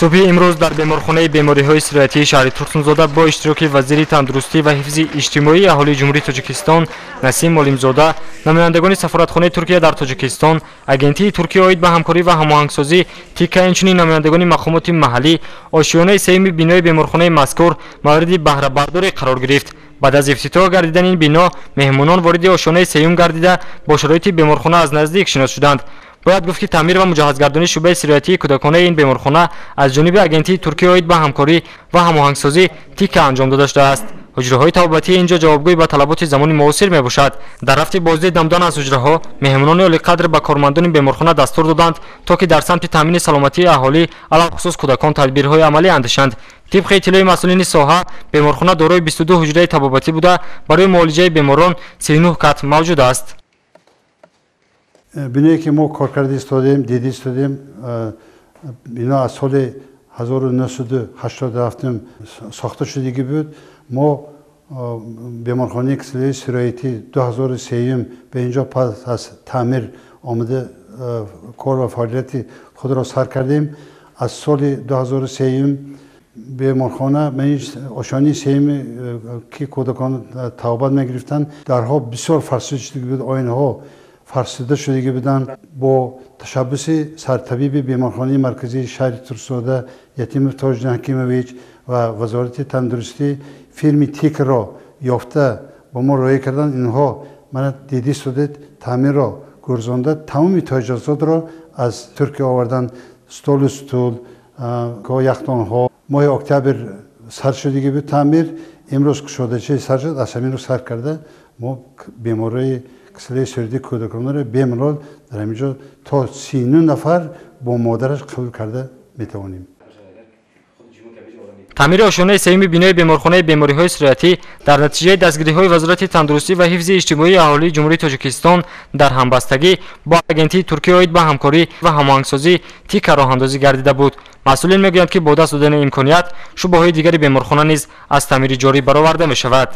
Субҳи имрӯз дар беморхонаи бемориҳои сироятии шаҳри Турсунзода бо иштироки вазири тандурустӣ ва ҳифзи иҷтимоии аҳолии Ҷумҳурии Тоҷикистон Насим Олимзода, намояндагони сафоратхонаи Туркия дар Тоҷикистон, Агентии Туркия оид ба ҳамкорӣ ва ҳамоҳангсозӣ ТИКА, инчунин намояндагони мақомоти маҳаллӣ ошиёнаи сеюми бинои беморхонаи мазкур мавриди баҳрабардорӣ қарор гирифт. Баъд аз ифтитоҳ гардидани ин бино, меҳмонон вориди ошёнаи сеюм гардида, бо шароити беморхона аз наздик шинос шуданд. Бояд гуфт, ки таъмир ва муҷаҳҳазгардонии шӯъбаи сироятии кӯдаконаи ин беморхона аз ҷониби Агентии Туркия оид ба ҳамкорӣ ва ҳамоҳангсозӣ ТИКА анҷом дода шудааст. Ҳуҷраҳои табобатии ин ҷо ҷавобгӯй ба талаботи замони муосир мебошад. Дар рафти боздид намудан аз ҳуҷраҳо, меҳмонони олиқадр ба кормандони беморхона дастур доданд, то ки дар самти таъмини саломатии аҳолӣ, алалхусус кӯдакон, тадбирҳои амалӣ андешанд. Тибқи иттилои масъулини соҳа, беморхона дорои 22 ҳуҷраи табобатӣ буда, барои муолиҷаи беморон 39 кат мавҷуд аст. Биное ки мо кор карда истодем, дида истодем, бино аз соли 1987 сохта шудагӣ буд. Мо беморхонаи касалиҳои сироятӣ 2003 ба инҷо пас аз таъмир омада, кор ва фаъолияти худро сар кардем. Аз соли 2003 беморхона ошёнаи сеюми ки кӯдакон табобат мегирифтанд, дарҳо бисёр фарсуда шудагӣ буд, оинаҳо фарсуда шудагӣ буданд. Бо ташаббуси сартабиби беморхонаи марказии шаҳри Турсунзода Ятимов Тоҷиддин Ҳакимович ва Вазорати тандурустӣ фирми ТИКро ёфта, ба мо роя карданд. Инҳо мана диди истодед, таъмирро гурзонда, тамоми таҷҳизотро аз Туркия оварданд: столу стул, яхдонҳо. Моҳи октябр сар шудагӣ буд таъмир, имрӯз кушодаши сар шуд. Аз ҳамин рӯз сар карда, мо беморои касалии сироятии кӯдаконро бемалол дар ҳамин ҷо то 39 нафар бо модараш қабул карда метавонем. Таъмири ошёнаи сеюми бинои беморхонаи бемориҳои сироятӣ дар натиҷаи дастгириҳои Вазорати тандурустӣ ва ҳифзи иҷтимоии аҳолии Ҷумҳурии Тоҷикистон дар ҳамбастагӣ бо Агентии Туркия оид ба ҳамкорӣ ва ҳамоҳангсозӣ ТИКА роҳандозӣ гардида буд. Масъулин мегӯянд, ки бо даст додани имконият шӯъбаҳои дигари беморхона низ аз таъмири ҷорӣ бароварда мешавад.